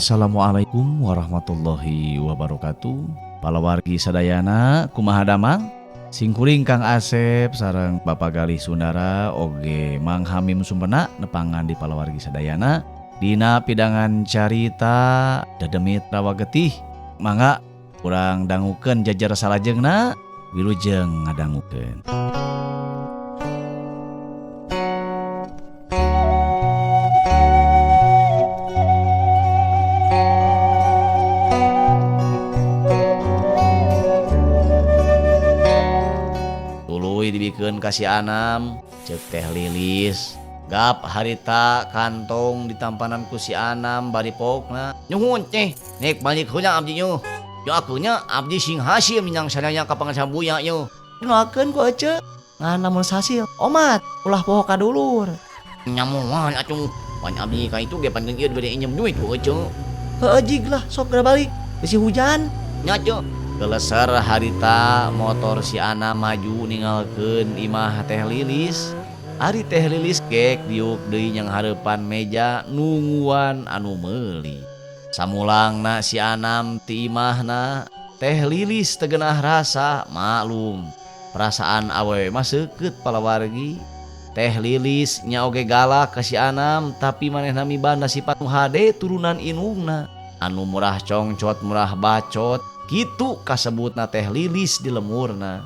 Assalamualaikum warahmatullahi wabarakatuh. Palawargi sadayana kumaha damang? Singkuring Kang Asep sareng Bapak Galih Sundara oge Mang Hamim Sumpena nepangan di palawargi sadayana dina pidangan carita Dedemit Rawa Getih. Mangga urang dangukeun jajar salajengna, wilujeng ngadangukeun. Dibikeun ka si Anam, ceuk Teh Lilis. Gap harita kantong ditampanan ku si Anam bari pokna. Nyuhun teh, nek balik heula abdi nyuh. Doakeunnya abdi sing hasil minang sadaya ka pangasambuya nyuh. Doakeun ku ece. Ngan lamun hasil, omat ulah poho ka dulur. Nyamuan atuh. Pan abdi ka itu ge pan ieu dibere injem duit ku ece. Heueuh jig lah sok geura balik. Bisi hujan. Nya ceu. Keleser harita motor si Anam maju ninggalkeun imah Teh Lilis. Ari Teh Lilis gek diuk deui nyang hareupan meja nungguan anu meuli. Samulangna si Anam ti imahna, Teh Lilis teu geunah rasa maklum. Perasaan awewe mah seukeut palawargi. Teh Lilis nya oge galak ka si Anam tapi manehna mibanda sifat nu hade turunan indungna. Anu murah congcot murah bacot. Kitu kasebutna Teh Lilis di lemurna.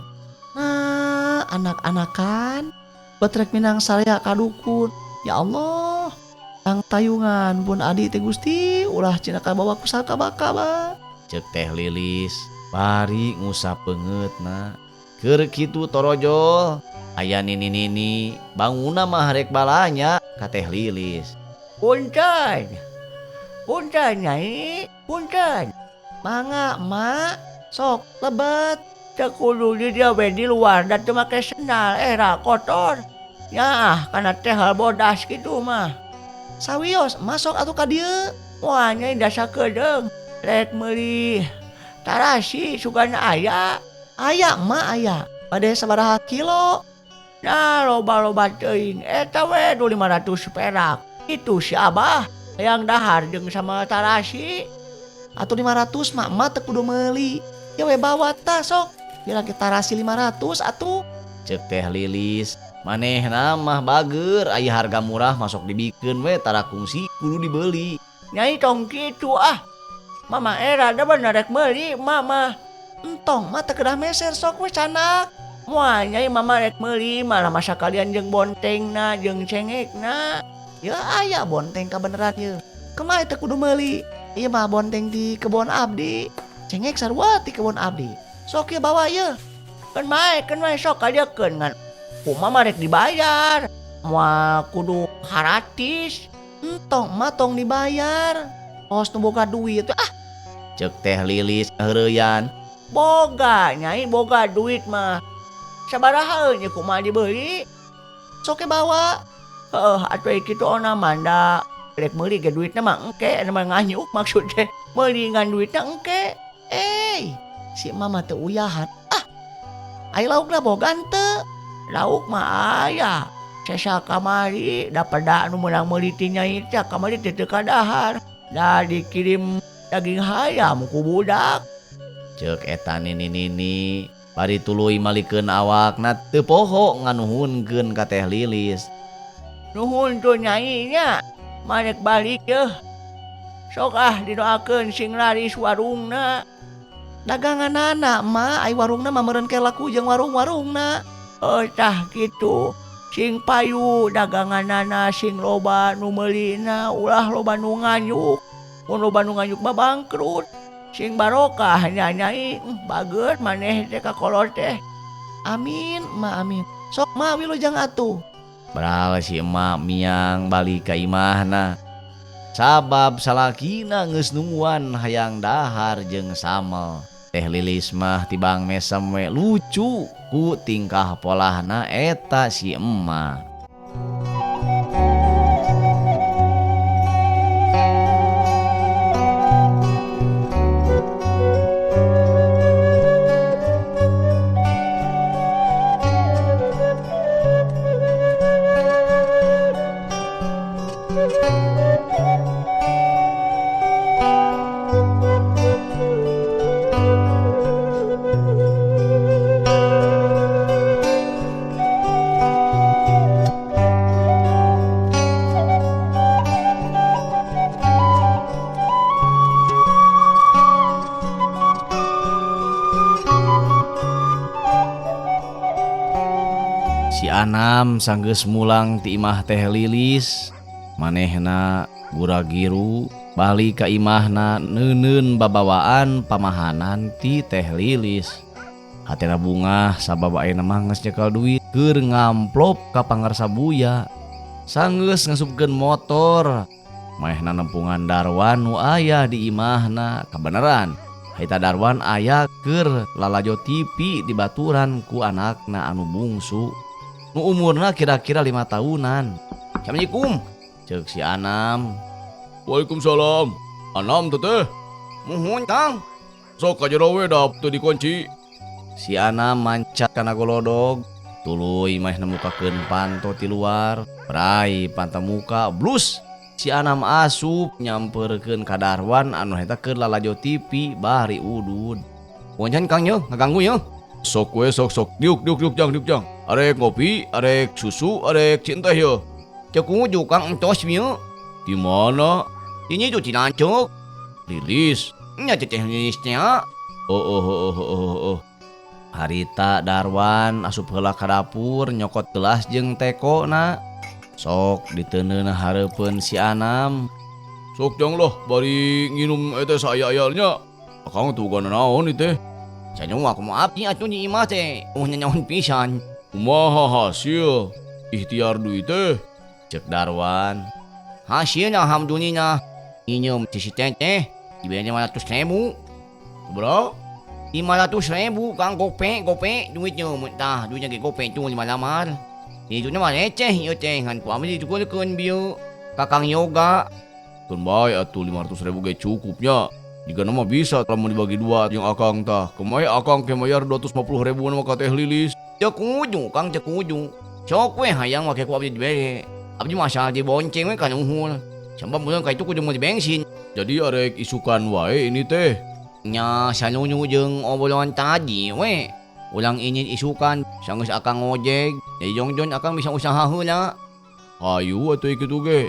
Nah, anak-anakan betrek minang saraya ka dukun. Ya Allah, tang tayungan pun adi teh Gusti ulah cina kabawa ku sakaba-kaba. Ceuk Teh Lilis bari ngusap beungeutna. Keur kitu torojol aya nini-nini banguna mah rek balanya ka Teh Lilis. Punten. Punten nyai, punten. Mangga emak, sok lebet. Teu kudu di dieu we di luar da teu make sendal era kotor. Nyaah kana teh hal bodas kitu mah. Sawios emak sok atuh ka dieu. Wah nyai da sakedeung rek meuli tarasi sugana aya. Aya emak aya. Bade sabaraha kilo? Nah loba-loba teuing eta we 500 perak. Itu si Abah yang dahar jeung sama tarasi. Atuh 500 mah emak teu kudu meuli. Ya we bawa tah sok. Bila kita tarasi 500 atuh. Ceuk Teh Lilis, manehna mah bager aya harga murah masuk dibikeun we tara kungsi kudu dibeli. Nyai tong kitu ah. Mama era da bener rek meuli mama. Entong mah teu kedah meser sok we canak. Moal nyai mama rek meuli malah masa kalian jeung bontengna jeung cengekna. Ya aya bonteng kabeneran ye. Kumaha teu kudu meuli? Ieu mah bonteng di kebon abdi. Cengek sarua di kebon abdi. Sok ieu bawa ieu. Keun bae sok kajekeun ngan kumaha mah rek dibayar. Moal kudu haratis. Entong mah tong dibayar. Os nu boga duit ah. Ceuk Teh Lilis heureuyan. Boga nyai boga duit mah. Sabaraha nya kumaha dibeli? Sok e bawa. Heuh atuh kitu ona manda. Rek meuli ge duitna mah engke, anu mah nganyuk maksud teh. Meuli ngan duitna engke. Si mama teu uyahan. Ah. Ai laukna boga henteu? Lauk mah aya. Sesa kamari da peda nu meunang meuli ti nyai teh kamari teh teu kadahar. Da dikirim daging hayam ku budak. Ceuk eta nini-nini bari tuluy malikeun awakna teu poho nganuhunkeun ka Teh Lilis. Nuhun tuh nyai nya. Marek balik yeuh. Sok ah didoakeun sing laris warungna. Daganganana emak ai warungna mah meureun ke laku jeung warung-warungna. Heuh tah kitu. Sing payu daganganana sing loba nu meulina ulah loba nu nganyuk. Mun loba nu nganyuk mah bangkrut. Sing barokah nya nyai, bageut maneh teh ka kolot teh. Amin emak amin. Sok mah wilujeng atuh. Beral si emak miang balik ka imahna. Sabab salakina geus nungguan hayang dahar jeung samel. Teh Lilis mah tibang mesem we lucu ku tingkah polahna eta si emak. Anam sanggeus mulang ti imah Teh Lilis, manehna gura-giru balik ka imahna neuneun babawaan pamahanan ti Teh Lilis. Hatena bungah sabab ayeuna mah geus nyekel duit keur ngamplop ka Pangarsa Buya. Sanggeus ngasupkeun motor, manehna nempungan Darwan nu aya di imahna. Kabeneran harita Darwan aya keur lalajo TV dibaturan ku anakna anu bungsu nu umurna kira-kira 5 tahunan. Assalamualaikum, ceuk si Anam. Waalaikumsalam. Anam teteh. Muhun Kang. Sok ka jero we da teu dikunci. Si Anam mancat kana golodog, tuluy manehna mukakeun panto ti luar, bray panto muka blus. Si Anam asup nyamperkeun ka Darwan anu eta keur lalajo TV bari udud. Punten Kang yeuh, ngaganggu yeuh. Sok we sok sok diuk diuk diuk jang diuk jang. Arek ngopi, arek susu, arek cinta yeuh. Cek kudu Kang entos mieu. Di mana? Ini tuh Cilancuk. Lilis. Nya teteh lilisnya. Oh, oh, oh, oh, oh, oh. Harita Darwan asup heula ka dapur nyokot gelas jeung tekona. Sok diteundeun hareupeun si Anam. Sok jang loh bari nginum eta saaya-ayanya. Akang tuh bukan naon ieu teh. Sanyu aku mau abdi atuh di imah teh. Oh nyaon pisan. Kumaha hasil ikhtiar duit teh? Cek Darwan. Hasil alhamdulillah. Nginum ti si teteh diberi 500.000. Berapa? 500.000 Kang, gope gope duitnya tah duitnya ge gope tuh 5 lamar. Itu mah receh ieu teh ngan ku abdi dicukurkeun bieu. Kakang Yoga. Keun bae atuh 500.000 ge cukupnya. Jika nama bisa lamun dibagi dua jeung akang tah. Kumaha akang ke mayar 250.000 mah ka Teh Lilis. Teu kudu Kang, teu kudu. Sok we hayang make ku abdi dibere. Abdi mah asal dibonceng we ka nuhun. Sabab mun ka itu kudu meuli bensin. Jadi arek isukan wae ini teh. Nya sanunu jeung obrolan tadi we. Ulang ini isukan sanggeus akang ngojek. Jadi jongjon akang bisa usaha heula. Hayu atuh kitu ge.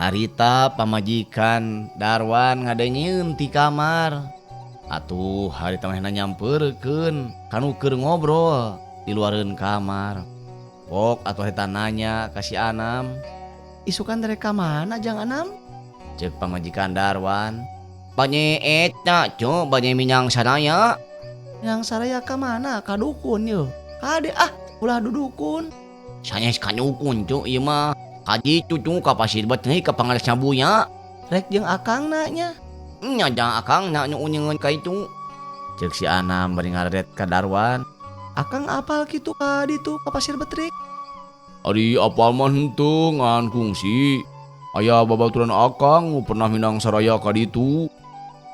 Harita pamajikan Darwan ngadengeun ti kamar. Atuh harita manehna nyamperkeun kanu keur ngobrol di luareun kamar. Pok atuh harita nanya ka si Anam. Isukan rek ka mana jang Anam? Ceuk pamajikan Darwan. Banye eta cuk, banye Minang Saraya. Minang Saraya ka mana? Ka dukun yeuh. Kade ah, ulah dudukun. Sanes ka dukun cuk ieu mah. Ka ditu cuk ka Pasir Betri ka Pangarsa Buya. Rek jeung akangna nya. Nya jang akangna nu unyeungeun ka itu. Ceuk si Anam bari ngaret ka Darwan. Akang apal kitu ka ditu ka Pasir Betri? Ari apal mah henteu ngan kungsi. Aya babaturan akang nu pernah Minang Saraya ka ditu.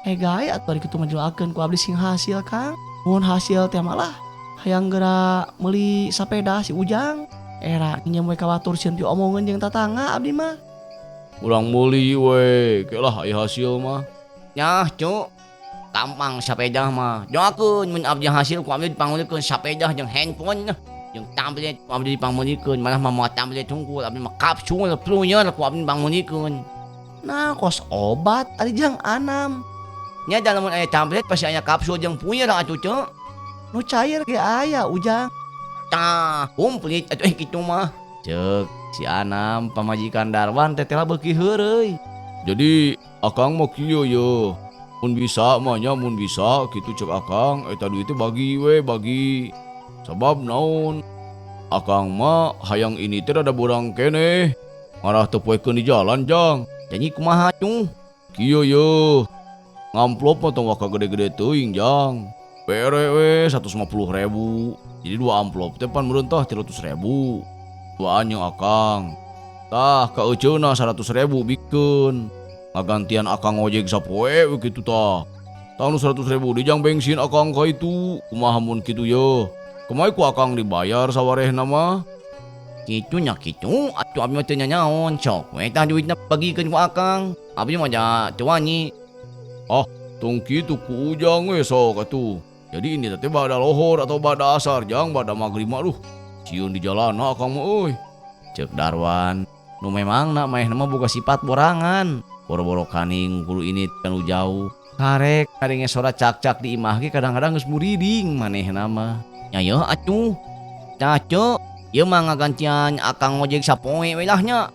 Gae atuh ari kitu mah didoakeun ku abdi sing hasil Kang. Mun hasil teh malah hayang geura meuli sapeda si Ujang. Era nginjem we ka batur sieun diomongeun jeung tatangga abdi mah. Urang meuli we, ke lah aya hasil mah. Nyah cuk, gampang sapeda mah. Doakeun mun abdi hasil ku abdi dipangmeulikeun sapeda jeung handphone jeung tablet ku abdi dipangmeulikeun, malah mah moal tablet hungkul abdi mah kapsul pluyer ku abdi dipangmeulikeun. Nah kos obat ari jang Anam. Nya da lamun aya tablet pasti aya kapsul jeung puyer atuh cuk. Nu cair ge aya Ujang. Tah, komplit atuh kitu mah. Ceuk si Anam pamajikan Darwan tetela beuki heureuy. Jadi akang mah kieu yeuh. Mun bisa mah nya mun bisa kitu ceuk akang eta duit teh bagi we bagi. Sabab naon? Akang mah hayang ini teh rada burang keneh. Ngarah teu poekeun di jalan jang. Jadi kumaha tuh? Kieu yeuh. Ngamplop mah tong waka gede-gede teuing jang. Bere we 150.000. Jadi 2 amplop teh pan meureun tah 300.000. Duaan jeung akang. Tah ka euceuna 100.000 bikeun. Ngagantian akang ngojek sapoe we kitu tah. Tah nu 100.000 di jang bensin akang ka itu. Kumaha mun kitu yeuh? Kumaha ku akang dibayar sawarehna mah? Kitu nya kitu, atuh abdi mah teu nyanyaon. Sok we tah duitna bagikeun ku akang. Abdi mah da teu wani. Ah, tong kitu ku Ujang we sok atuh. Jadi ini teh bada lohor atau bada asar jang bada magrib mah duh. Sieun di jalan akang mah euy. Ceuk Darwan, nu memangna manehna mah boga sifat borangan. Boro-boro kaning kudu ini kanu jauh. Karek kadenge sora cak-cak di imah ge kadang-kadang geus muriding manehna mah. Nya yeuh atuh. Tah ceuk, Ieu mah ngagantian akang ngojek sapoe we lah nya.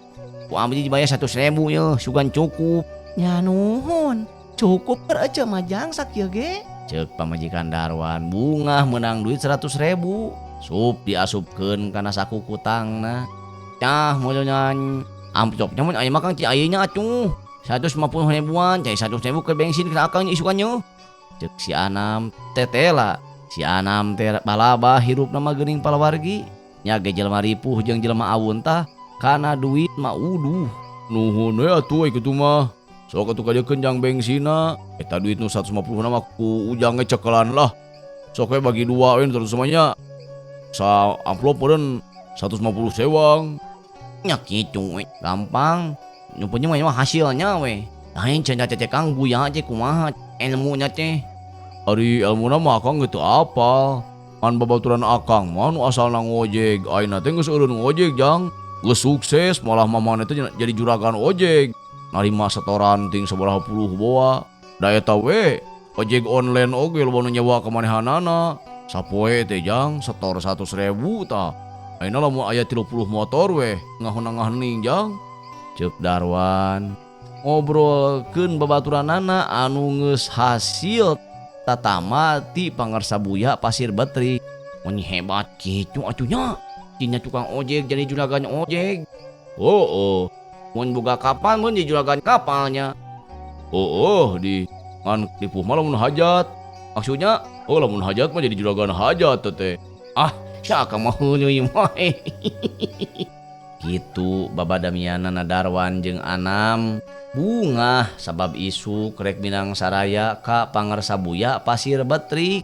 Ku abdi dibayar 100.000 yeuh, sugan cukup. Nya nuhun. Cukup keur ece mah jang sakieu ge. Ceuk pamajikan Darwan bungah meunang duit 100.000. Sup diasupkeun kana saku kutangna. Tah mojongan amplopnya mun aya mah Kang ci ayeuna atuh. 150 ribuan, cai 100.000 ke bensin kana akang isukan nyo. Ceuk si Anam tetela. Si Anam teh balabah hirupna mah geuning palawargi. Nya ge jelema ripuh jeung jelema awun tah kana duit mah uduh. Nuhun we atuh ai kitu mah. Sok atuh kadiekeun jang bengsina. Eta duit nu 150 na mah ku ujang ge cekelan lah. Sok we bagi dua we terus mah nya. Sa amplop meureun 150 sewang. Nya kitu we, gampang. Nu penting mah hasilnya we. Lain cenah teh Kang Buya teh kumaha ilmunya teh. Ari ilmuna mah akang geus teu apal. Ngan babaturan akang mah nu asalna ngojek, ayeuna teh geus eureun ngojek jang. Geus sukses malah mamana teh jadi juragan ojek. Narima setoran ting sabaraha puluh boa. Da eta we ojek online oge loba nu nyewa ka manehanana. Sapoe teh jang setor 100.000 tah. Ayeuna lamun aya 30 motor we ngahunang-ngahening jang. Ceuk Darwan ngobrolkeun babaturanana anu geus hasil tatama ti pangarsa Buya Pasir Betri. Mun hebat kitu atuh nya. Tina tukang ojek jadi juragan ojek. Heueuh. Mun boga kapal mun jadi juragan kapalnya. Heueuh di ngan ripuh mah lamun hajat. Maksudnya? Oh lamun hajat mah jadi juragan hajat teh. Ah, sia mah heueuy mah. Kitu babadamianana Darwan jeung Anam bungah sabab isuk rek minang saraya ka pangarsa Buya Pasir Betrik.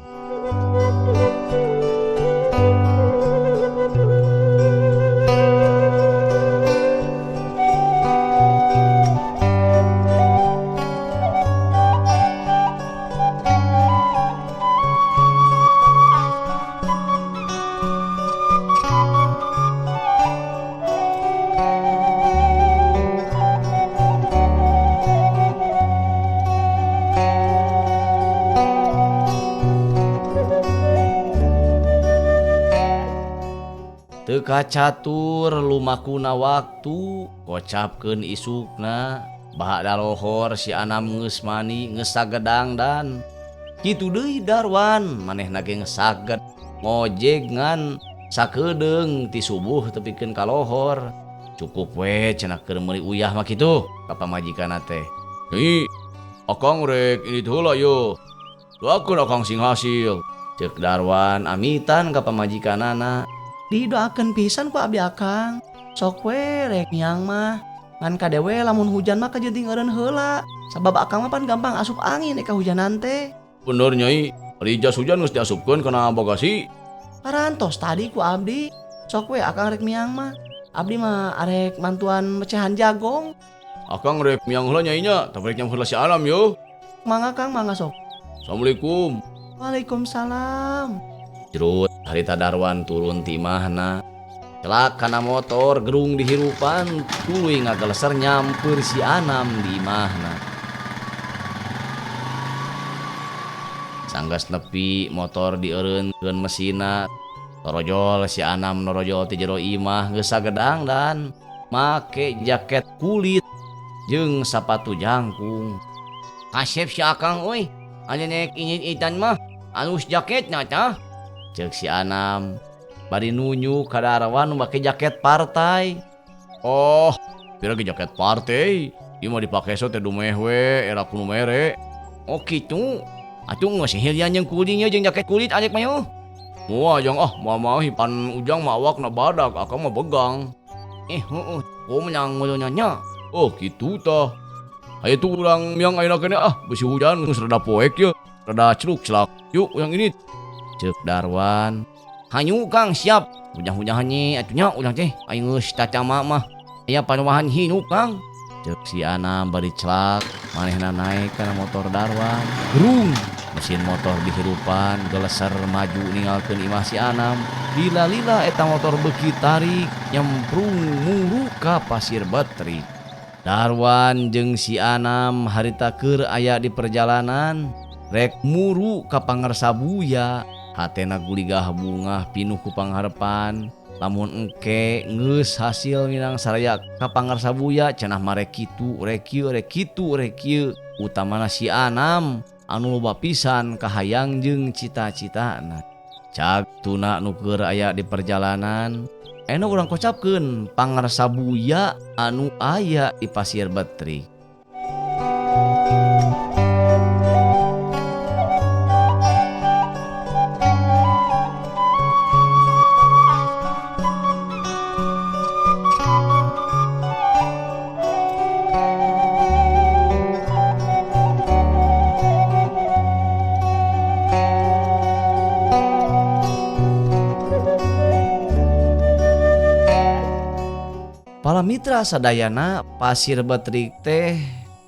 Teu kacatur lumakuna waktu kocapkeun isukna baha dalohor si Anam geus mani geus sagedang dan kitu deui Darwan manehna ge geus saged ngojek ngan sakedeung ti subuh tepikeun ka lohor. Cukup we cenah keur meuli uyah mah kitu ka pamajikanna teh. Nyai, akang rek ini heula yeuh. Doakeun akang sing hasil. Ceuk Darwan amitan ka pamajikanana. Didoakeun pisan ku abdi akang. Sok we rek miang mah. Ngan kadewe lamun hujan mah kajenting eureun heula. Sabab akang mah pan gampang asup angin eka hujanan teh. Bener nyai, ari jas hujan geus diasupkeun kana bagasi. Parantos tadi ku abdi. Sok we akang rek miang mah. Abdi mah arek mantuan mecahan jagong. Akang rek miang heula nyai nya, tapi rek nyamper heula si Alam yo. Mangga Kang, mangga sok. Assalamualaikum. Waalaikumsalam. Jerut harita Darwan turun ti imahna. Celak kana motor gerung dihirupan tuluy ngageleser nyamper si Anam di imahna. Sanggeus nepi motor dieureunkeun mesinna. Torojol si Anam norojol ti jero imah geus sagedang dan make jaket kulit jeung sapatu jangkung. Kasep si akang euy, anu nek ingin-itan mah alus jaketna tah. Ceuk si Anam bari nunjuk ka Darwan make jaket partai. Oh, pira ge jaket partai? Ieu mah dipake so teh dumeh we, era kudu mere. Oh kitu. Atuh geus hilian jeung kulinya jeung jaket kulit arek mah yeuh. Moal jang ah, moal mah pan ujang mah awakna badak, akang mah begang. Heueuh, ku menang nguluna nya. Oh kitu tah. Hayu tuh urang miang ayeuna keneh ah, bisi hujan geus rada poek ye, rada celuk celak. Yuk urang ini. Ceuk Darwan. Hayu Kang siap. Hujan-hujahan nye atuh nya urang teh aing geus tatama mah. Aya panuahan hirup Kang. Ceuk si Anam bari celak, manehna naik kana motor Darwan. Gerung, mesin motor dihirupan, geleser maju ninggalkeun imah si Anam. Lila-lila eta motor beuki tarik, nyemprung muru ka Pasir Betri. Darwan jeung si Anam harita keur aya di perjalanan, rek muru ka Pangarsa Buya. Hatena guligah bungah pinuh ku pangharepan. Lamun engke geus hasil minang saraya ka Pangarsa Buya cenah mah rek kitu rek kieu rek kitu rek kieu utamana si Anam anu loba pisan kahayang jeung cita-citana. Cag tuna nu keur aya di perjalanan eno urang kocapkeun Pangarsa Buya anu aya di Pasir Betrik. Para mitra sadayana, Pasir Betrik teh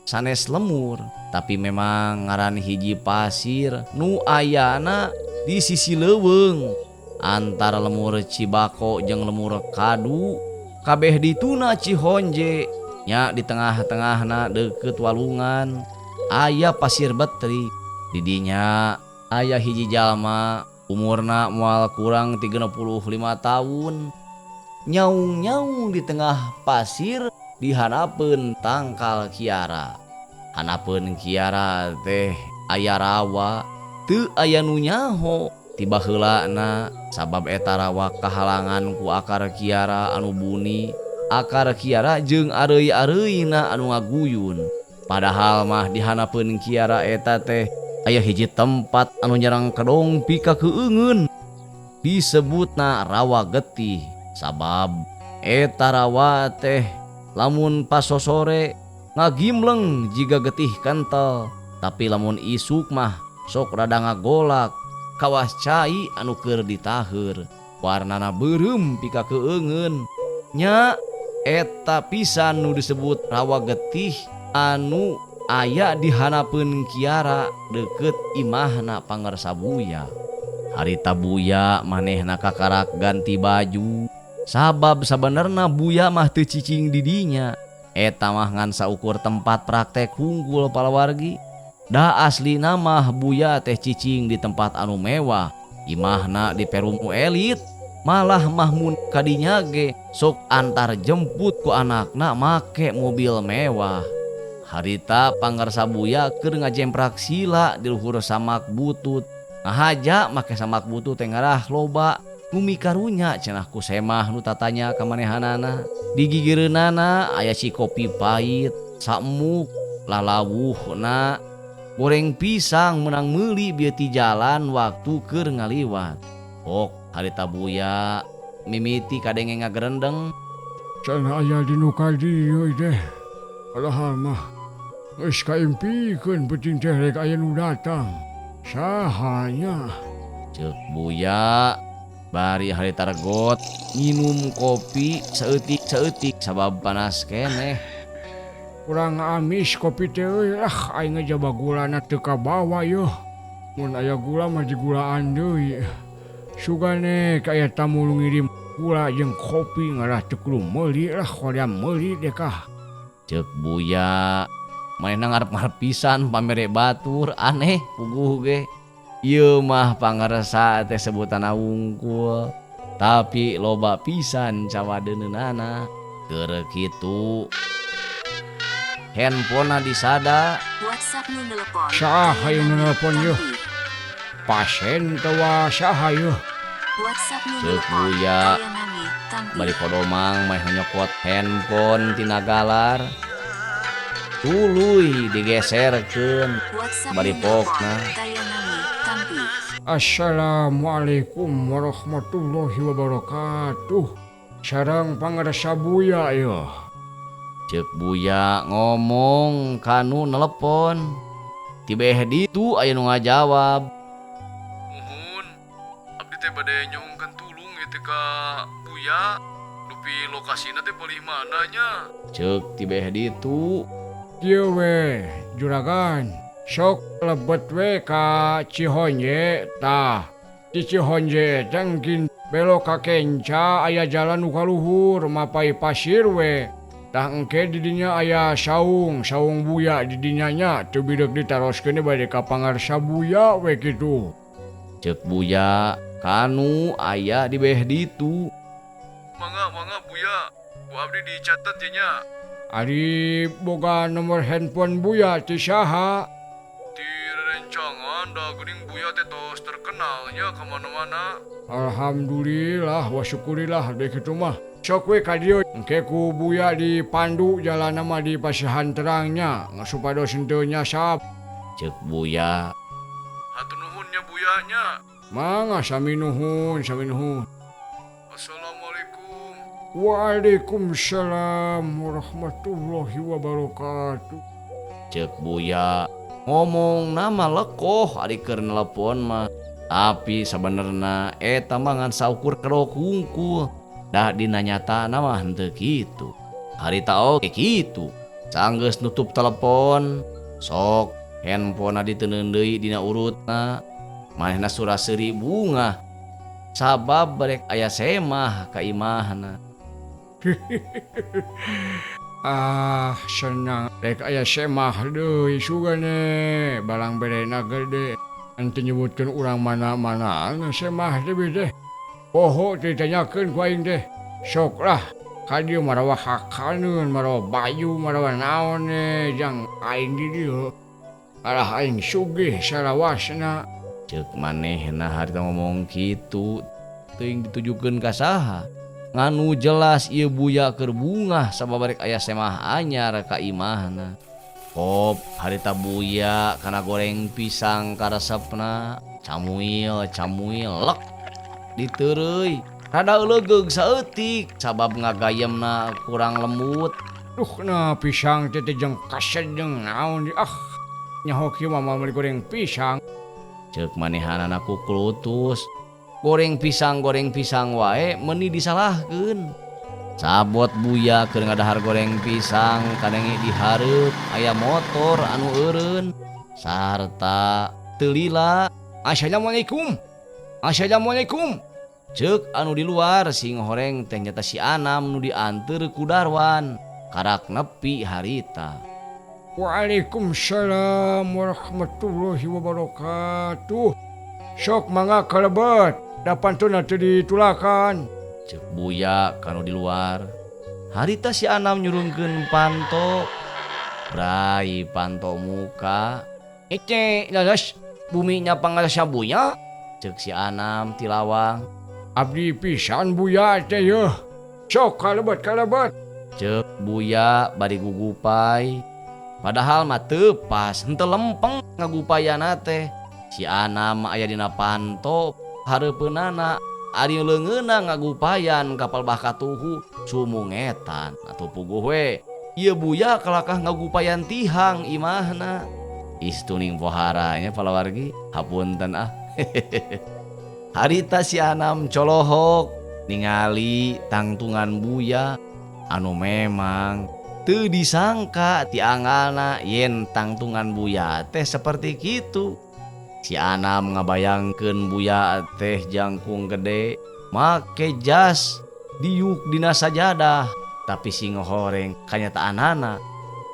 sanes lemur, tapi memang ngaran hiji pasir nu ayana di sisi leuweung antara lemur Cibako jeung lemur Kadu, kabeh dituna Cihonje nya di tengah-tengahna deukeut walungan aya Pasir Betrik. Di dinya aya hiji jalma umurna moal kurang 35 tahun. Nyaung-nyaung di tengah pasir dihanapeun tangkal kiara. Hanapeun kiara teh aya rawa, teu aya nu nyaho tiba heulana sabab eta rawa kahalangan ku akar kiara anu buni, akar kiara jeung areuy-areuina anu ngaguyun. Padahal mah dihanapeun kiara eta teh aya hiji tempat anu nyerang kedong pika keungeun, disebutna rawa getih. Sabab eta rawa teh lamun pasosore ngagimleng jiga getih kental, tapi lamun isuk mah sok rada ngagolak kawas cai anu keur ditaheur, warnana beureum pika keungeun. Nya eta pisan nu disebut rawa getih anu aya di hanapeun kiara deukeut imahna Pangarsa Buya. Harita Buya manehna kakarak ganti baju, sabab sabenerna Buya mah teu cicing di dinya. Eta mah ngan saukur tempat praktek hungkul palawargi. Da aslina mah Buya teh cicing di tempat anu mewah, imahna di perum elit. Malah mahmun kadinya ge sok antar jemput ku anakna make mobil mewah. Harita Pangarsa Buya keur ngajemprak sila di luhur samak butut. Ngahaja make samak butut teh ngarah loba bumi karunya cenah ku semah nu tatanya ka manehanana. Di gigireunana aya si kopi pahit, samuk, lalawuhna, goreng pisang menang meuli bieu ti jalan waktu keur ngaliwat. Ok harita Buya mimiti kadenge ngagerendeng. Cenah aya di nu ka dieu teh. Padahal mah geus kaimpikeun penting teh rek aya nu datang. Sahanya ceuk Buya. Bari harita regot nginum kopi saeutik-saeutik sabab panas keneh. Kurang amis kopi teh euy, ah aing ngejaba gulana teu kabawa yeuh. Mun aya gula mah digulaan deui. Sugane ka aya tamu nu ngirim gula jeung kopi ngarah teu kudu meuli lah, hoream meuli deh kah. Ceuk Buya manehna ngarep-ngarep pisan pamere batur aneh puguh ge. Ieu mah pangarsa teh sebutanna wungkul, tapi loba pisan cawadeunana. Keur kitu handphonena disada. WhatsApp nu nelepon. Saha ieu nu nelepon yeuh? Pasien tawa saha yeuh? WhatsApp nu Ceuk nelepon. Buya. Tayanami, tampi. Bari kodomang mah nyokot handphone tina galar. Tuluy digeserkeun. WhatsApp Bari nu nelepon. pokna. Tayanami, tampi. Assalamualaikum warahmatullahi wabarakatuh. Sareng Pangarsa Buya yeuh. Ceuk Buya ngomong kanu nelepon. Tibeh ditu aya nu ngajawab. Muhun, abdi teh bade nyungkeun tulung ieu teh ka Buya. Dupi lokasina teh palih mana nya? Ceuk tibeh ditu. Kieu we, juragan. Sok lebet we ka Cihonje tah. Di Cihonje teh engkin belok ka Kenca aya jalan nu ka luhur mapai pasir we. Tah engke di dinya aya saung, saung Buya di dinya nya teu bideuk ditaroskeun bade ka Pangarsa Buya we kitu. Ceuk Buya kanu aya di beh ditu. Mangga mangga Buya, ku abdi dicatet ye nya. Ari boga nomor handphone Buya ti saha? Ti rerencangan da geuning Buya teh tos terkenal nya ka mana-mana. Alhamdulillah wa syukurillah deh kitu mah. Sok we ka dieu engke ku Buya dipandu jalanna mah di pasihan terangnya supados henteu nyasab. Ceuk Buya. Hatur nuhun nya Buya nya. Mangga sami nuhun sami nuhun. Assalamualaikum. Waalaikumsalam warahmatullahi wabarakatuh. Ceuk Buya ngomong nama lekoh ari keur nelepon mah. Tapi sabenerna eta mah ngan saukur kedok hungkul. Dah dina nyatana mah henteu kitu. Harita oge kitu. Sanggeus nutup telepon, sok handphone diteundeun deui dina urutna. Manehna sura-seuri bungah. Sabab barek aya semah ka imahna. Ah senang rek aya semah deui sugane barang berena gede. Henteu nyebutkeun urang mana-mana semah teh teh. Poho teh ditanyakeun ku aing teh. Sok lah ka dieu marawa hakaneun, marawa baju, marawa naon jang aing di dieu. Alah aing sugih salawasna. Ceuk manehna harita ngomong kitu teuing ditujukeun ka saha. Nganu jelas ieu Buya keur bungah sabab rek aya semah anyar ka imahna. Kop harita Buya kana goreng pisang karesepna, camuil camuil lek diteureuy. Rada eulegeug saeutik sabab ngagayemna kurang lembut. Duh na pisang teh jeung kased jeung naon ah nyaho kieu mah moal meuli goreng pisang. Ceuk manehanana ku kulutus. Goreng pisang wae meuni disalahkeun. Sabot Buya keur ngadahar goreng pisang kadenge dihareup aya motor anu eureun sarta teu lila. Assalamualaikum. Assalamualaikum. Ceuk anu di luar sing horeng teh nyata si Anam nu dianteur ku Darwan karak nepi harita. Waalaikumsalam warahmatullahi wabarakatuh. Sok mangga kalebet, da pantuna teu ditulakan. Ceuk Buya kanu di luar. Harita si Anam nyurungkeun panto. Brai panto muka. Ece leles buminya pangarsa Buya. Ceuk si Anam ti lawang. Abdi pisan Buya teh yeuh. Sok kalebet kalebet. Ceuk Buya bari gugupai. Padahal mah teu pas henteu lempeng ngagupayana teh. Si Anam aya dina panto hareupeunana ari leungeunna ngagupayan kapal bah katuhu sumungetan atuh puguh we. Ieu Buya kalakah ngagupayan tihang imahna. Istuning pohara nya palawargi hapunten ah. Harita si Anam colohok ningali tangtungan Buya anu memang teu disangka ti angalna yen tangtungan Buya teh seperti kitu. Si Anam ngabayangkeun Buya teh jangkung gede, make jas, diuk dina sajadah, tapi sing horeng kanyataanana.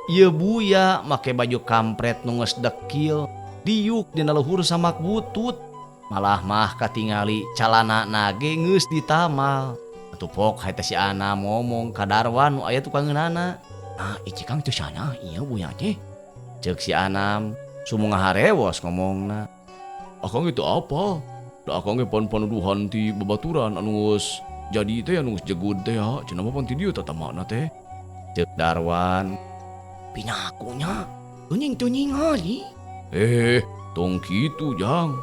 Ieu Buya make baju kampret nu geus dekil, diuk dina luhur samak butut. Malah mah katingali calana nage geus ditamal. Atuh pok harita si Anam ngomong ka Darwan nu aya tukangeunana. Ah, ieu Kang teu sana ieu Buya teh. Ceuk si Anam sumu ngaharewos ngomongna. Akang itu apa? Da akang ge pan panuduhan ti babaturan anu geus jadi teh anu geus jegud teh ya, cenah mah pan ti dieu tatamana teh. Ceuk Darwan. Pinakunya geuning teu ningali. Tong kitu Jang.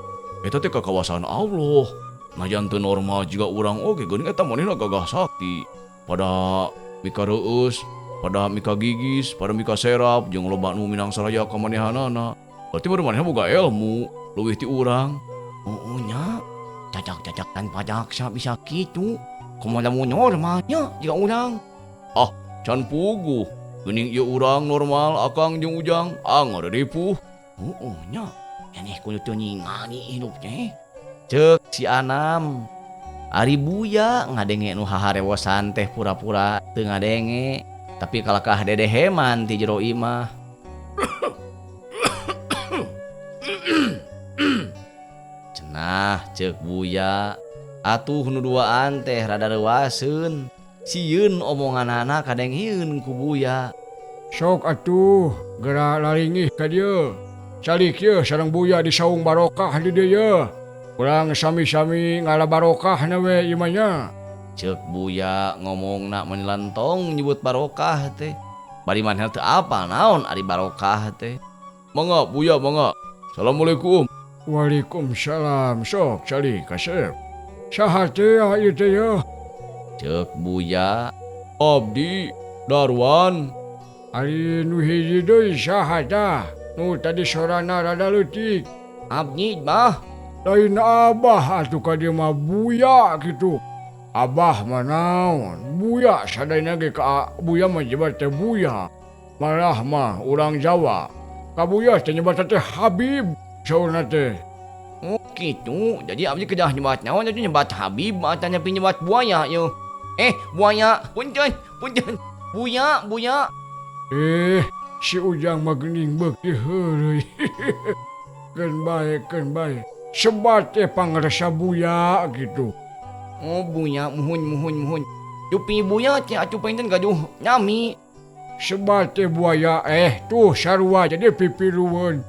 Eta teh kakawasan Allah. Najan teu normal jiga urang oge geuning eta manehna gagah sakti. Pada mika reueus, pada mika gigis, pada mika serap jeung loba nu minang saraya ka manehanana. Berarti baru manehna boga ilmu leuwih ti urang. Oh nya, cacak-cacak tanpa daksa bisa kitu. Kumaha lamun normalnya jiga urang. Ah, can puguh. Geuning ieu urang normal akang jeung Ujang anger ripuh. Oh nya, aneh kudu teu ningali hidup teh. Ceuk si Anam. Ari Buya ngadenge nu haharewosan teh pura-pura teu ngadenge, tapi kalakah dedeheman ti jero imah. Cenah ceuk Buya. Atuh nu duaan teh rada reuaseun. Sieun omonganana kadengieun ku Buya. Sok atuh geura lalingih ka dieu. Calik yeuh sareng Buya di saung barokah di dieu yeuh. Urang sami-sami ngala barokahna we ieu mah nya. Ceuk Buya ngomongna meuni lentong nyebut barokah teh. Bari manehna teu apal naon ari barokah teh. Mangga Buya mangga. Assalamualaikum. Waalaikumsalam. Sok calik kasep. Saha teh ieu teh yeuh? Ceuk Buya. Abdi Darwan. Ari nu hiji deui saha tah? Nu tadi sorana rada leutik. Abdi mah. Lain abah atuh ka dieu mah Buya kitu. Abah mah naon? Buya sadayana ge ka Buya mah nyebat teh Buya. Malah mah urang Jawa. Ka Buya teh nyebat teh Habib saurna teh. Oh kitu. Jadi abdi kedah nyebat naon atuh nyebat Habib atanapi nyebat buaya yeuh. Buaya, punten, punten. Buya, Buya. Si Ujang mah geuning beuki heureuy. Keun bae, keun bae. Sebat teh pangresa Buya gitu. Oh Buya, muhun, muhun, muhun. Dupi Buya teh atuh panginten gaduh nami. Sebat teh buaya tuh sarua jadi pipilueun.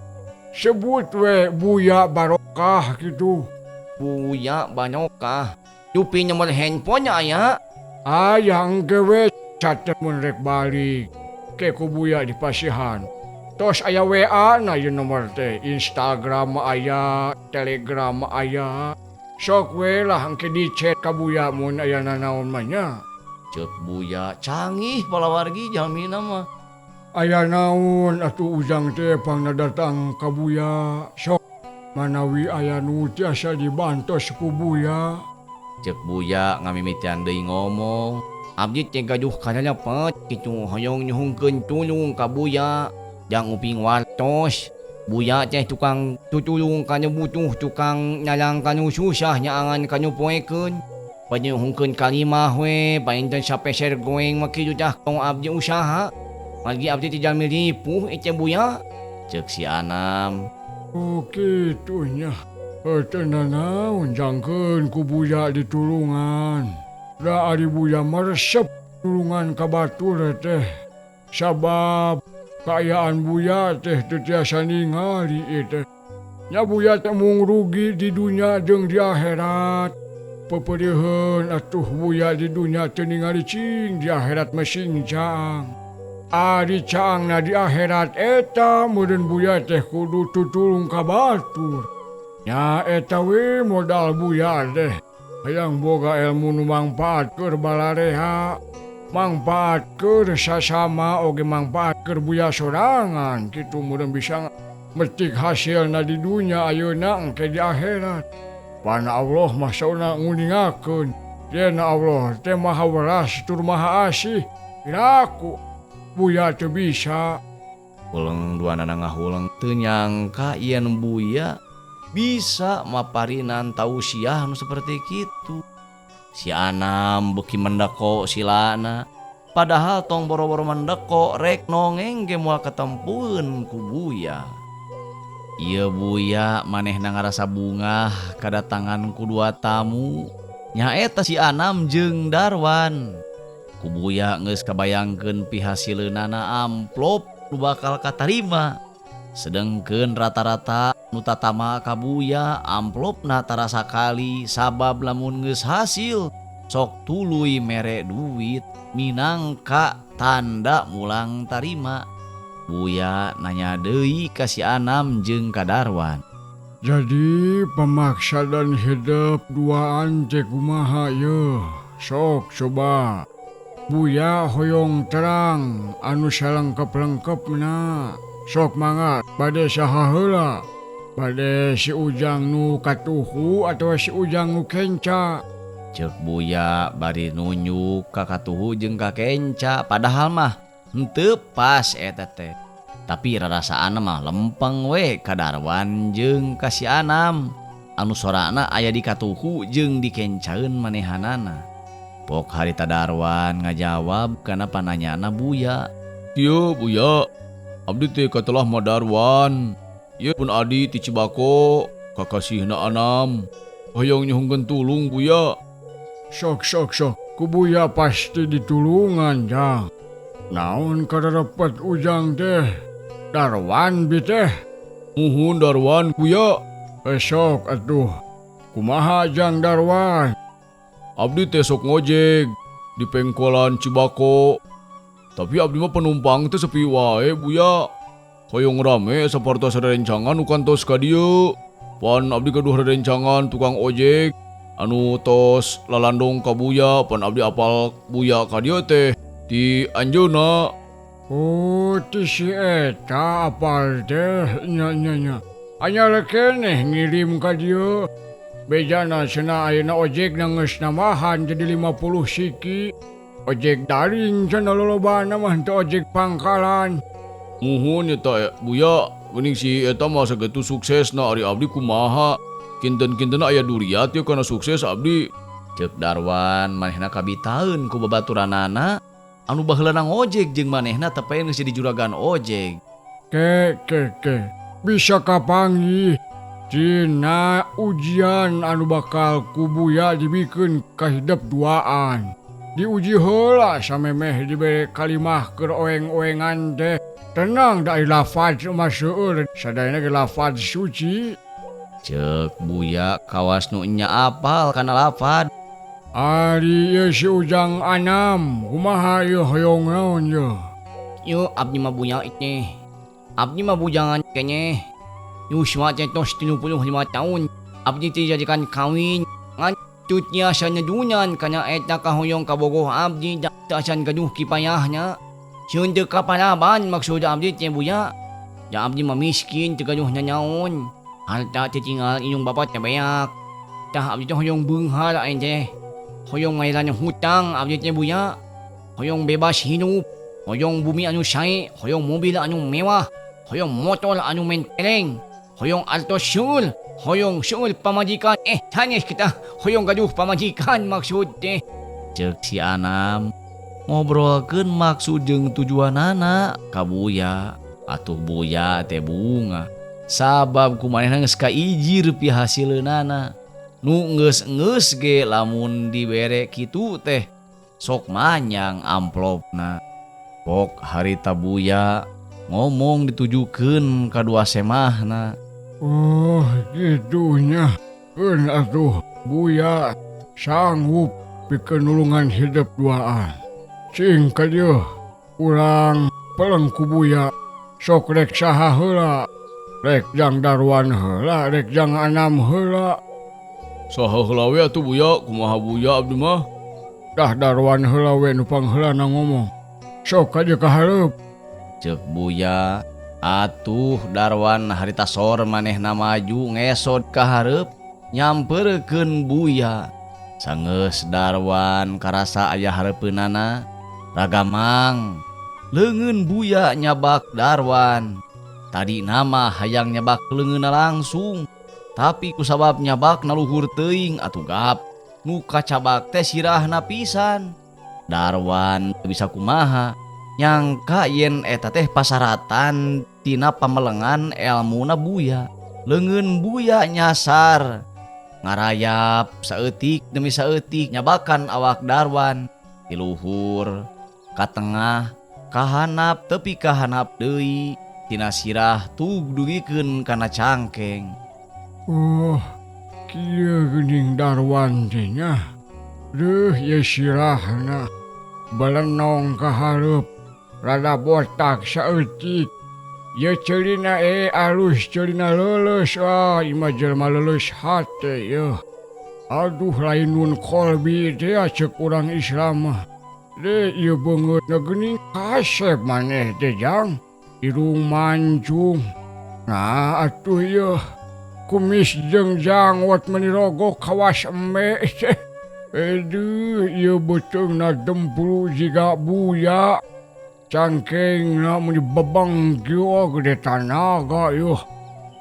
Sebut we Buya Barokah gitu. Buya Barokah. Dupi nomor handphone aya? Aya engke we catet mun rek balik. Ke ku Buya di pasihan. Tos aya WA na ieu nomor teh, Instagram aya, Telegram aya. Sok we lah engke di chat ka Buya mun aya nanaon mah nya. Ceuk Buya canggih palawargi jalmina mah. Aya naon atuh Ujang teh pangna datang ka Buya. Sok manawi aya nu tiasa dibantos ku Buya. Ceuk Buya ngamimitian deui ngomong. Abdi teh gaduh kanalepet kitu hoyong nyuhungkeun tulung ka Buya. Jang uping wartos. Buya teh tukang tutulung ka nu butuh, tukang nyalang ka nu susah, nyaangan ka nu poekeun. Panyuhungkeun kalimah we, painten sapeser goeng mah kitu tah tong abdi usaha. Margi abdi teh jalmi ripuh eta Buya. Ceuk si Anam. Oh kitu nya. Teu nanaon jangkeun ku Buya ditulungan. Da ari Buya mah resep tulungan ka batur teh. Sabab kaayaan Buya teh teu tiasa ningali ieu teh. Nya Buya teh mung rugi di dunya jeung di akhirat. Peperiheun atuh Buya di dunya teu ningali cing di akhirat mah sing caang. Ari caangna di akhirat eta meureun Buya teh kudu tutulung ka batur. Nya eta we modal Buya teh. Hayang boga ilmu nu mangpaat keur balareha, mangpaat keur sasama oge mangpaat keur Buya sorangan kitu meureun bisa metik hasilna di dunya ayeuna engke di akhirat. Pan Allah mah sauna nguningakeun yen Allah teh maha welas tur maha asih. Piraku Buya teu bisa. Huleng duanana ngahuleng teu nyangka yen Buya bisa maparinan tausiah nu seperti kitu. Si Anam beuki mendeko silana. Padahal tong boro-boro mendeko rek nongeng ge moal katempueun ku Buya. Ieu Buya manehna ngarasa bungah kadatangan ku dua tamu. Nyaeta si Anam jeung Darwan. Ku Buya geus kabayangkeun pihasileunana amplop nu bakal katarima. Sedengkeun rata-rata nu tatama ka Buya amplopna tarasa kali sabab lamun geus hasil sok tuluy mere duit minangka tanda mulang tarima. Buya nanya deui ka si Anam jeung ka Darwan. Jadi pemaksa dan hidup duaan teh kumaha yeuh? Sok coba. Buya hoyong terang anu salengkep-lengkepna. Sok mangga bade saha heula? Bade si Ujang nu katuhu atawa si Ujang nu kenca? Ceuk Buya bari nunjuk ka katuhu jeung ka kenca, padahal mah henteu pas eta teh. Tapi rarasaan mah lempeng we ka Darwan jeung ka si Anam anu sorana aya di katuhu jeung dikencaeun manehanana. Pok harita Darwan ngajawab kana pananyana Buya. Ieu Buya, abdi teh katelah mah Darwan. Ieu pun adi ti Cibako, kakasihna Anam. Hoyong nyuhunkeun tulung Buya. Sok sok sok, ku Buya pasti ditulungan jang. Naon kararepet Ujang teh? Darwan bi teh. Muhun Darwan Buya. Esok atuh. Kumaha Jang Darwan? Abdi teh sok ngojek di pengkolan Cibako. Tapi abdi mah penumpang teh sepi wae Buya. Hoyong rame sapertos rerencangan nu kantos ka dieu. Pan abdi gaduh rerencangan tukang ojek anu tos lalandong ka Buya, pan abdi apal Buya ka dieu teh ti anjeunna. Oh, ti si eta apal teh nya nya nya. Anyar keneh ngirim ka dieu. Bejana cenah ayeuna ojekna geus nambahan jadi 50 siki. Ojek daring cenah lolobana mah teu ojek pangkalan. Muhun eta Buya, geuning si eta mah sakitu suksesna ari abdi kumaha. Kinten-kinten aya duriat ye kana sukses abdi. Ceuk Darwan manehna kabitaeun ku babaturanana anu baheulana ngojek jeung manehna tepaeun geus jadi juragan ojek. Ke ke ke bisa kapanggih dina ujian anu bakal ku Buya dibikeun ka hidep duaan. Diuji heula samemeh dibere kalimah keur oeng-oengan teh. Tenang da ari lafaz mah seueur, sadayana ge lafaz suci. Ceuk Buya kawas nu nya apal kana lafaz. Ari ieu si Ujang Anam, kumaha ieu hoyong naon ieu? Ieu abdi mah Buya teh. Abdi mah bujangan keneh. Yuswa teh tos 35 tahun. Abdi teh jadikan kawin. Ngan teu tiasa nyedunan kana eta kahoyong kabogoh abdi da teu acan gaduh kipayahna. Sieun teu kaparaban maksud abdi teh Buya. Da abdi mah miskin teu gaduh nanaon. Harta teh tinggal indung bapa teh beak. Tah abdi teh hoyong beunghar aing teh. Hoyong mayaran hutang abdi teh Buya. Hoyong bebas hidup. Hoyong bumi anu sae, hoyong mobil anu mewah, hoyong motor anu mentereng, hoyong artos seueur, hoyong seueur pamajikan. Sanes kita hoyong gaduh pamajikan maksud teh. Ceuk si Anam ngobrolkeun maksud jeung tujuanana ka Buya. Atuh Buya teh bunga. Sabab ku manehna geus kaijir pihasileunana. Nu geus-geus ge lamun dibere kitu teh sok manyang amplopna. Pok harita Buya ngomong ditujukeun ka dua semahna. Oh, gitunya. Keun atuh Buya sanggup pikeun nulungan hidep duaan. Cing ka dieu urang peleng ku Buya. Sok rek saha heula, rek Jang Darwan heula, rek Jang Anam heula. Saha heula we atuh Buya, kumaha Buya abdi mah? Dah Darwan heula we nu pangheulana ngomong. Sok ka dieu ka hareup. Ceuk Buya. Atuh Darwan harita sor manehna maju ngesot ka hareup nyamperkeun Buya. Sangeus Darwan karasa aya hareupeunana ragamang. Leungeun Buya nyabak Darwan. Tadi nama hayang nyabak leungeunna langsung, tapi kusabab nyabak naluhur teuing atuh gap. Nu kacabak teh sirahna pisan. Darwan teu bisa kumaha. Nyangka yen eta teh pasaratan tina pamelengan elmuna Buya. Leungeun Buya nyasar ngarayap saeutik demi saeutik nyabakan awak Darwan. Ti luhur ka tengah kahanap tepi kahanap deui tina sirah tug dugikeun kana cangkeng. Oh, kieu geuning Darwan teh nya. Deuh ieu sirahna balenong ka hareup rada botak saeutik. Ieu ceulina alus ceulina leuleus. Ah, ieu mah jelema leuleus hate ieu. Aduh lain nun kolbi teh ceuk urang Islam mah. Deh ieu beungeutna geuning kasep maneh teh Jang. Irung mancung. Nah atuh ieu kumis jeung janggot meuni rogok kawas embe teh. Aduh ieu beuteungna dempulu jiga Buya. Cangkengna meuni bebeng kieu gede tanaga ieu.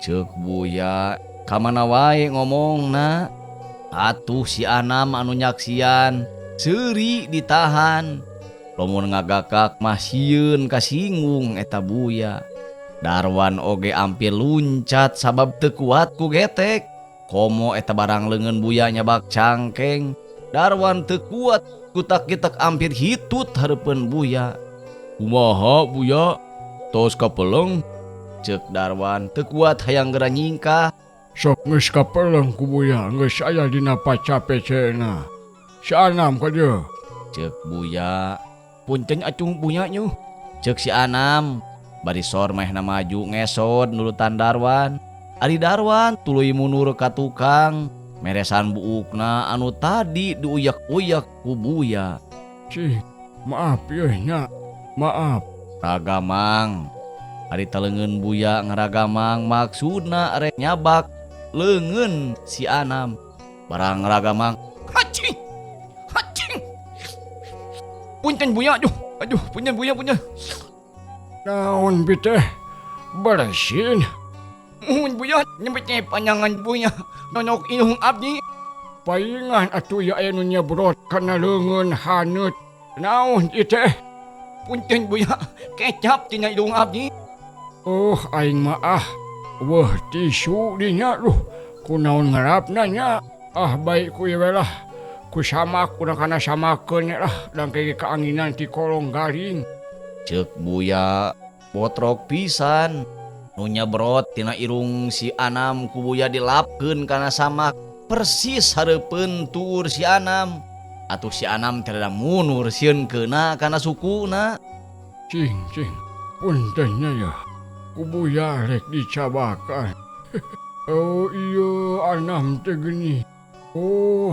Ceuk Buya ka mana wae ngomongna. Atuh si Anam anu nyaksian seuri ditahan. Lamun ngagakak mah sieun kasinggung eta Buya. Darwan oge ampir luncat sabab teu kuat ku getek. Komo eta barang leungeun Buya nyabak cangkeng. Darwan teu kuat kutak-kitak ampir hitut hareupeun Buya. Kumaha Buya? Tos kapeleng? Ceuk Darwan teu kuat hayang geura nyingkah. Sok geus kapeleng ku Buya, geus aya dina paca-pecena. Si Anam ka dieu. Ceuk Buya. Punten atuh Buya nyuh. Ceuk si Anam. Bari sor manehna maju ngesot nurutan Darwan. Ari Darwan tuluy mundur ka tukang meresan buukna anu tadi diuyak-uyak ku Buya. Cih, maaf yeuh nya. Maaf. Ragamang. Ari leungeun Buya ngaragamang maksudna rek nyabak leungeun si Anam. Barang ngaragamang, Hacing. Hacing. Punten Buya aduh. Aduh, punten Buya punten. Naon bi teh? Bersin. Muhun Buya, nyebut teh panjangan Buya. Nonok indung abdi. Paingan atuh ya aya nu nyebrot kana leungeun haneut. Naon ieu teh? Punten Buya, kecap tina indung abdi. Oh, aing mah ah. Weuh tisu dinya duh. Kunaon ngarapna nya? Ah baik ku ieu we lah. Ku samak urang kana samakeun lah dan ke kaanginan ti kolong garing. Ceuk Buya botrok pisan. Nu nyebrot tina irung si Anam ku Buya dilapkeun kana samak persis hareupeun tuur si Anam. Atuh si Anam teh rada mundur sieun keuna kana sukuna. Cing cing, punten nya ya. Ku Buya rek dicabakan. Oh iya Anam teh geuning. Oh,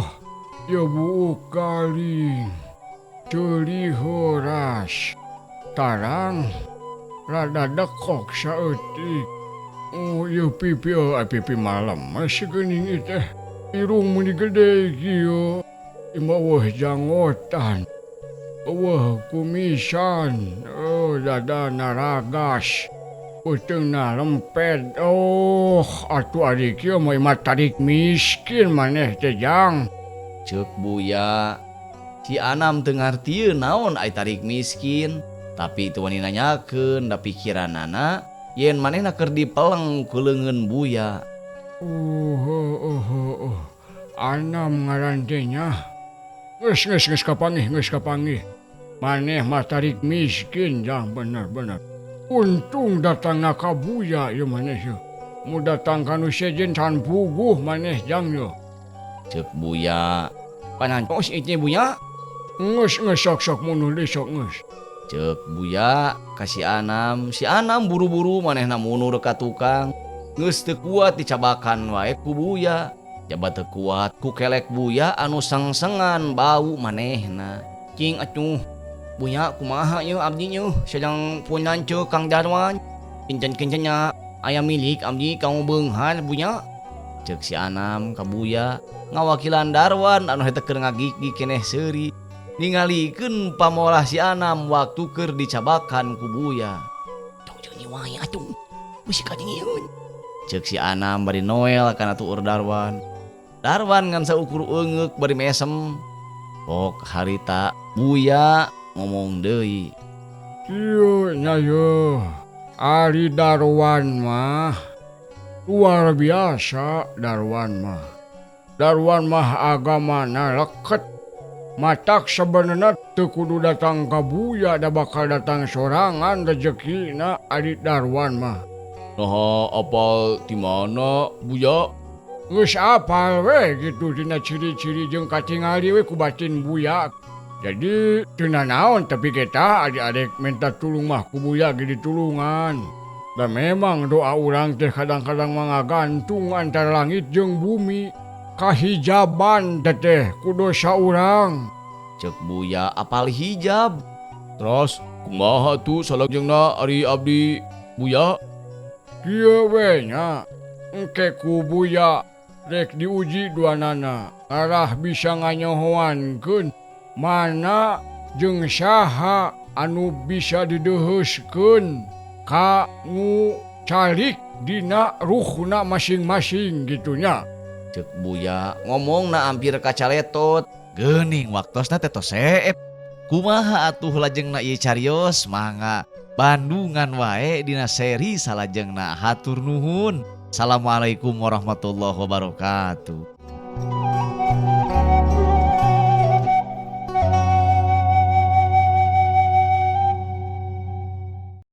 ieu buuk garing. Ceuli heuras. Tarang rada dekok saeutik. Oh ieu pipi euy pipi malemes geuning ieu teh. Irung meuni gede kieu. Ieu mah eueuh janggotan. Eueuh kumisan. Oh dadana ragas. Peuteungna lemped. Oh atuh ari kieu mah ieu mah tarik miskin maneh teh jang. Ceuk Buya. Si Anam teu ngartieun naon ai tarik miskin. Tapi teu wani nanyakeun da pikiranana yen manehna keur dipeleng ku leungeun Buya. Oh. Anam ngaran teh nya. Geus geus geus kapanggih, geus kapanggih. Maneh mah tarik miskin jang bener-bener. Untung datangna ka Buya ieu maneh yeuh. Mu datang ka nu sejen can puguh maneh jang yeuh. Ceuk Buya. Panantos ieu teh Buya. Geus geus sok sok mundur deui sok geus. Ceuk Buya ka si Anam. Si Anam buru-buru manehna mundur ka tukang. Geus teu kuat dicabakan wae ku Buya. Jaba teu kuat ku kelek Buya anu sengsengan bau manehna. Cing atuh. Buya kumaha ieu abdi nyeuh sedang pun lanceuk Kang Darwan. Kinten-kintennya aya milik abdi kamu beunghar Buya. Ceuk si Anam ka Buya ngawakilan Darwan anu hete keur ngagigig keneh seuri. Ningalikeun pamolah si Anam waktu keur dicabakan ku Buya. Tong jeung wae atuh. Bisi kadingieun. Ceuk si Anam bari noel kana tuur Darwan. Darwan ngan saukur eungeuk bari mesem. Pok harita Buya ngomong deui. Kieu nya yeuh. Ari Darwan mah luar biasa Darwan mah. Darwan mah agamana leket. Matak sebenarnya teu kudu datang ka Buya da bakal datang sorangan rejekina ari Darwan mah. Naha apal di mana Buya? Geus apal we gitu dina ciri-ciri jeung katingali we ku batin Buya. Jadi teu nanaon tapi kita adik-adik minta tulung mah ku Buya ge ditulungan. Dan memang doa urang teh kadang-kadang mangagantung antara langit jeung bumi. Kahijaban teteh ku dosa urang. Ceuk Buya apal hijab. Terus kumaha tuh salajengna ari abdi Buya? Kieu we nya. Engke ku Buya rek diuji duanana arah bisa nganyohoankeun mana jeung saha anu bisa dideuheuskeun ka nu calik dina ruhna masing-masing gitunya. Ceuk Buya ngomongna ampir kacaletot. Geuning waktosna teh tos seep. Kumaha atuh lajengna ieu carios mangga Bandungan wae dina seri salajengna hatur nuhun. Assalamualaikum warahmatullahi wabarakatuh.